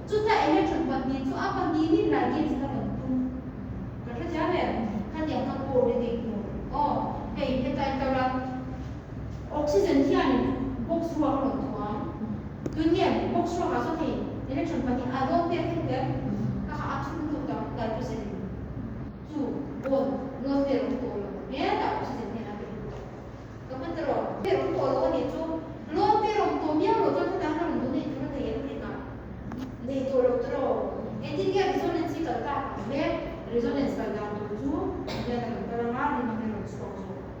Chuta electron pahnih chu a pahnihin ligand a rawn tum. Ka hrethiam em? Khatiang kha coordinate tur aw. Hei heta in kal a, oxygen hianin box ruak a rawn thuam. Tun nge box ruakah chuan hei electron pahnih a lone pair kha em? Ka ha a thum lut ang nitrogen in chu bond lone pair awm tawh lo hetah oxygen hian a pe lut ang. Ka hman ta rawh. Pair awm tawh lo a nih chu lone pair awm tawh miau lo chuan hetah hian a rawn donate tur a nei em ringa nei tawh lo ta rawh. Engtin nge resonance hi kal tak ang le? Resonance kal dan tur chu hian a rawn kal anga ring ang hi a rawn chhuak zawk ang.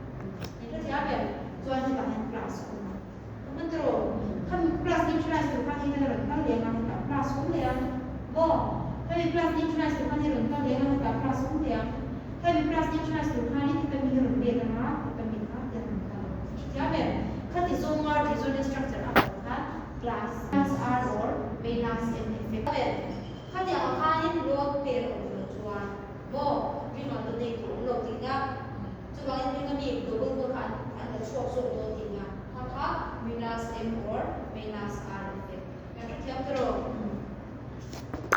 Eng hrethiam em? Chuan hetah hian plus a awm ang. Ka hman ta rawh. Khami plus neutralize tur khan hei hian a rawn kal leh anga hetah plus awm leh ang. Maw? Khami plus neutralize tur khan hei rawn kal leh anga hetah plus awm leh ang. Khami plus neutralize tur khanin heta mi hi rawn let anga heta mi kha hian rawn kal ang. Hrethiam em? Khati zawnga resonance structure a kal khan plus plus R or minus M effect. Khati ang khanin lone pair awm loh chuan maw ring an donate tur awm lo tihna. Chuvangin ring ami double bond kha an la chhuak zawk dawn tihna kha kha minus M or minus R effect. Kan hrethiam ta rawh.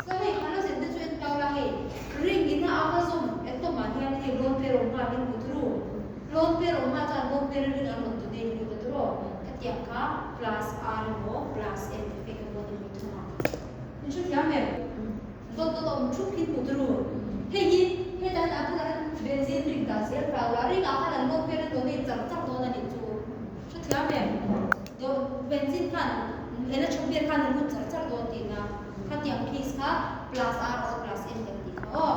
Chuan hei halogen te chu en tau la hei ring in a ava zawm atom ah hian hei lone pair awm nghal in hmu thuru. Lone pair awm nghal chuan lone pair ring an rawn donate lut a turaw. Khatiang kha plus R emaw plus M effect emaw ni mai thung ang. In hrethiam em? Dawt dawt a awm thup hi hmu turu. Hei hi hetah hian a bulah hian benzene ring dah zel hlau la, ringah khan an lawm ber a donate char char dawn a nih chu. Hrethiam em? Benzene khan electron pair khan a lut char char dawn tihna. Khatiang case kha plus R or plus N kan tih kha aw.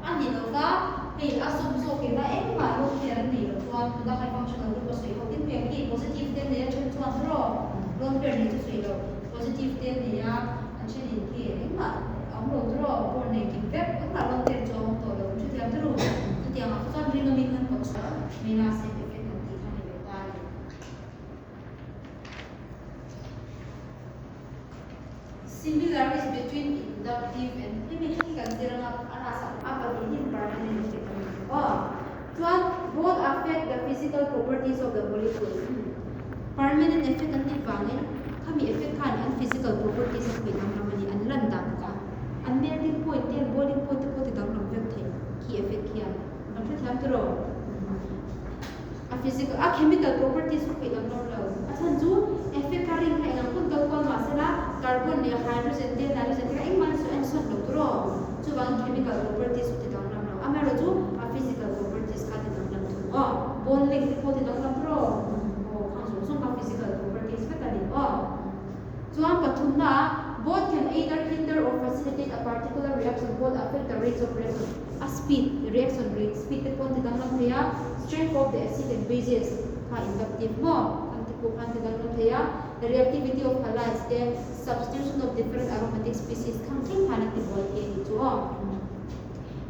A ni lo va, hei a zawm zawk ila engmah lawm pair an nei lo chuan tuna high functional group a sawi ho tin hmel khi positive te nei a then chuan tawrh lawm pair nei chu sawi lo positive te nei a. A thenin khi engmah a awm lo tawh, pawh nei kim vek, engmah lawm tel chu a awm tawh lo, chutiang te ru, chutiang ah kha chuan ring ami khan kawt chhuah Mela Saint Effect kan tih kha ni ve ta a ni. Similarities between inductive and hemi hi kan zir anga a rasa a pahnih hi permanent effect a ni aw. Chuan both affect the physical properties of the molecule. Permanent effect an tih vangin khami effect khan an physical properties a khawih danglam a ni, an lan dan kha. An melting point te, an boiling point te pawh ti danglam vek thei khi effect khian. Kan hrethiam tiraw? A physical, a chemical properties chu khawih danglam lo. A chhan chu effect kha ring kha engang pawn kal kual mah sela carbon leh hydrogen te, nitrogen te kha engmah an sawi an sawn lo tiraw? Chuvangin chemical properties chu ti danglam lo. Amaherawhchu a physical properties kha ti danglam thung aw. Bond length te pawh ti danglam tiraw? Aw khang zawng zawng kha physical properties vek a ni aw. Chuan pathumna ah both can either hinder or facilitate a particular reaction both affect the rates of reaction a speed reaction rate speed te pawh an ti danglam thei a strength of the acid and bases kha inductive maw khang te pawh kha an ti danglam thei a reactivity of halides te substitution of different aromatic species khang thleng khan an ti buai thei a nih chu aw.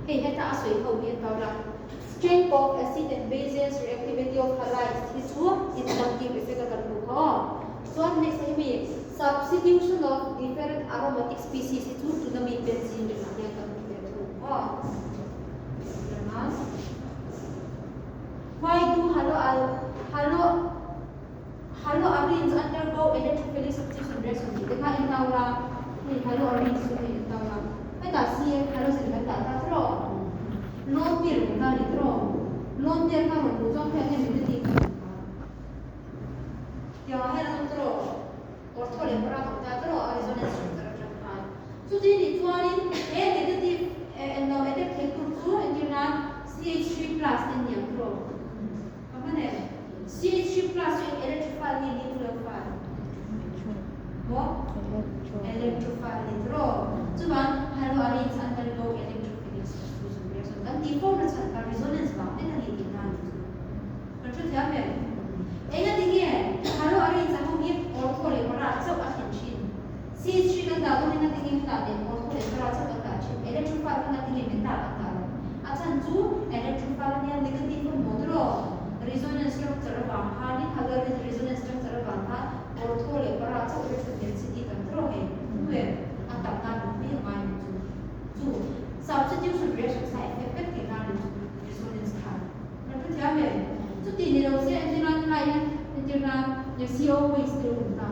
Hei heta a sawi ho hi a tau la. Strength of acid and bases, reactivity of halides hi chu inductive effect a kan hmuh kha aw. Chuan next a hemi substitution of different aromatic species hi chu tuna mi benzene ringah hian kan hmu ve thung aw. Why do halo al halo haloarenes undergo electrophilic substitution reaction tih te kha en tau la, hei haloarenes chu hei en tau la, hetah Cl halogen kan dah ta tawh, lone pair awm ta ni tawh, lone pair kha rawn hmuh chuan khian hemi te tih kha tiangah hian an awm tawh, ortho leh para awm ta tawh a resonance structure atang khan. Chuti nih chuanin he negative englo attack thei tur chu entir nan CH3 plus te niang tawh. Ka hman em? CH3 plus chu eng electrophile nge nucleophile? Maw? Electrophile ni tiraw? Chuan haloarenes undergo electrophilic substitution reaction kan tih fo na chhan kha resonance vang vek a ni tih na a ni chu. Kan hrethiam em? Engati nge haloarenes ang ho hi ortho leh para chauh a thlen thin? CH3 kan dah dawn in a tinge hetah nen ortho leh para chauh kan dah thin? Electrophile khan a tinge meta kan dah lo? A chhan chu electrophile ania negative a hmu tiraw? Resonance structure avang khanin halogen resonance structure avang khan ortho leh para chauh electron density kan tiraw hei hmu em? A tam nan hmu mai a ngai ni chu. Chu substitution reaction kha effect vek tih nan ni chu resonance khan. Kan hrethiam em? Chuti ni lo se entirnan helai hian entirnan CO waste te awm ta.